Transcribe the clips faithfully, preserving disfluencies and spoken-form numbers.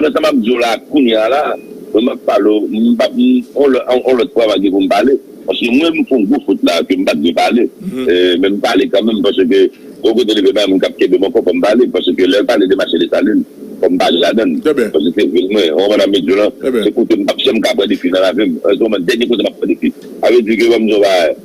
Nan sa m ap di w la, kounye a la, mwen m ap pale w, m p ap, m, on lò, on lòt fwa m a gen pou m pale. Paske mwen, m fè yon gwo fot la ke m pa t dwe pale. E, men m pale kanmenm, paske yon kote li vle bay moun k ap kenbe m ankò, fò m pale. Paske lè l pale de mache Desalin, fò m pale ladan l. Paske se vil mwen. Ou konprann sa m vle di w lan? Se kote m p ap janm ka pran defi nan lavi m. An se moman, dènye kote m ap pran defi. Sa vle di ke, ban m di w yon bagay,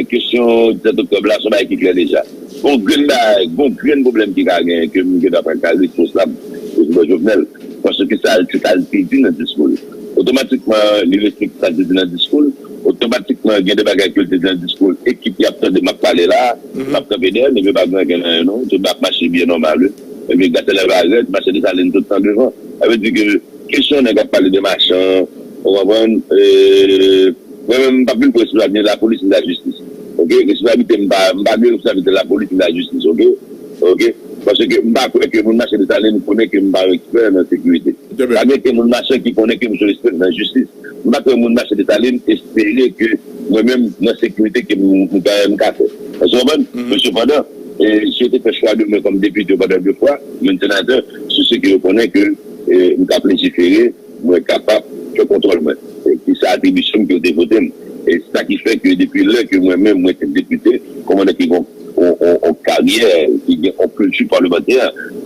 kesyon disèt oktòb la, se yon bagay ki klè deja. Gon grenn bagay, gon grenn pwoblèm ki ka genyen, ke m gen dwa pa ka responsab Prezidan Jovenel. Paske sa, se sa l te di nan diskou l. Otomatikman, li respekte sa l te di nan diskou l. Otomatikman, gen de bagay ke l te di nan diskou l e ki, ki ap tande m ap pale la, m ap kanpe dèyè l, epi pa gen anyen nan yo non. Tout bagay ap mache byen nòmal, wi. Epi Gratèl la rèd, mache Desalin tout tan devan. Sa vle di ke kesyon nèg ap pale de machan, ou konprann? E, mwen menm, m p ap vin pran responsablite ni lapolis ni lajistis. Oke? Responsablite m pa, m pa gen responsablite lapolis ni lajistis, oke? Oke? Paske m pa kwè ke moun mache Desalin konnen ke m pa yon ekspè nan sekirite. Pa gen okenn moun mache ki konnen ke m se yon ekspè nan jistis. M pa kwè moun mache Desalin espere ke mwen menm nan sekirite ke m, m ka, m ka fè. Èske w konprann? Men sepandan, e, si yo te fè chwa de mwen kòm depite pandan de fwa, menm senatè, se se ke yo konnen ke, e, m ka lejifere, mwen kapab fè kontwòl mwen. E ki se atribisyon m ke yo te vote m. E sa ki fè ke depi lè ke mwen menm mwen te depite, kòm nèg ki gen yon, yon, yon, yon karyè, ki gen yon kilti palimantè,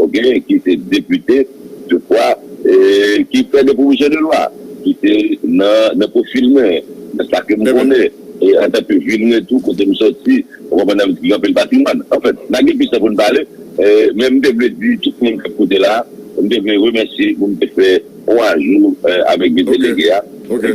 oke, ki se depite, de fwa, e, ki fè de pwopozisyon de lwa, ki se nan, nan pwofil mwen, nan sa ke m konnen, e antanke vil mwen tou, kote m sòti, ou konprann, ki gen anpil patrimwàn. Anfèt, n a gen plis tan pou n pale, e, men m te vle di tout moun k ap koute la, m te vle remèsye pou m te fè yon ajou, e, avèk vye delege a,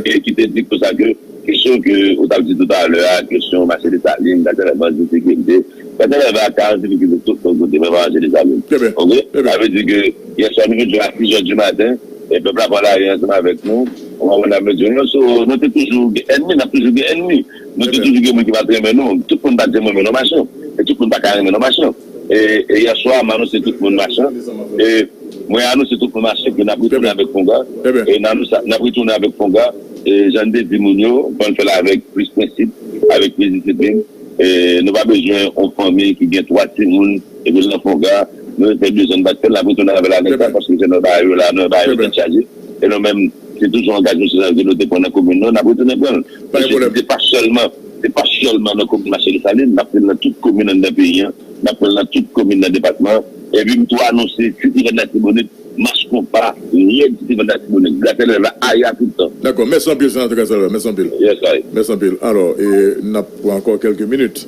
e, ki te di konsa ke kesyon ke ou t ap di toutalè a, kesyon mache Desalin, gade lè bandi sekirite, gade lè va ka an difikilte tout bon kote, menm mache Desalin. Oke? Sa vle di ke yè swa nou vin jwe a sis è di maten, e pèp la pran lari ansanm avèk nou, ou konprann sa m vle di w, non? So, nou te toujou gen ènmi, n ap toujou gen ènmi. Nou te toujou gen moun ki pa t renmen nou. Tout moun pa t janm renmen non machan. E tout moun pa ka renmen non machan. E, e yè swa, m anonse tout moun machan. E mwen anonse tout moun machan ke n ap retounen avèk Konga. E n anonse, n ap retounen avèk Konga. E jan n te di moun yo, fò n fè l avèk plis prensip, avèk plis disiplin. E nou pa bezwen yon fanmi ki gen twa timoun, epi l nan Konga. Nou te bezwen n bat fè l, n ap retounen avè l avèk sa, paske se nan bagay yo la, nan bagay yo tèt chaje. E nou menm, se toujou angajman sosyal ke nou te pran nan komin nou, n ap retounen pran l. Paske se pa sèlman, se pa sèlman nan komin mache Desalin, n ap pran l nan tout komin anndan peyi a, n ap pran l nan tout komin nan depatman an. Epi m tou anonse, Ti Trivèn Latibonit, Mach Konpa, Rèd Ti Trivèn Latibonit, Gratèl la, aya tout tan. Dakò, mèsi anpil, Senatè Casanova, mèsi anpil. Yes, I. Mèsi anpil. Alò, e, n ap pran ankò kèlke minit.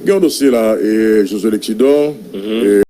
Gen yon dosye la, e, Josué Lexidor, e,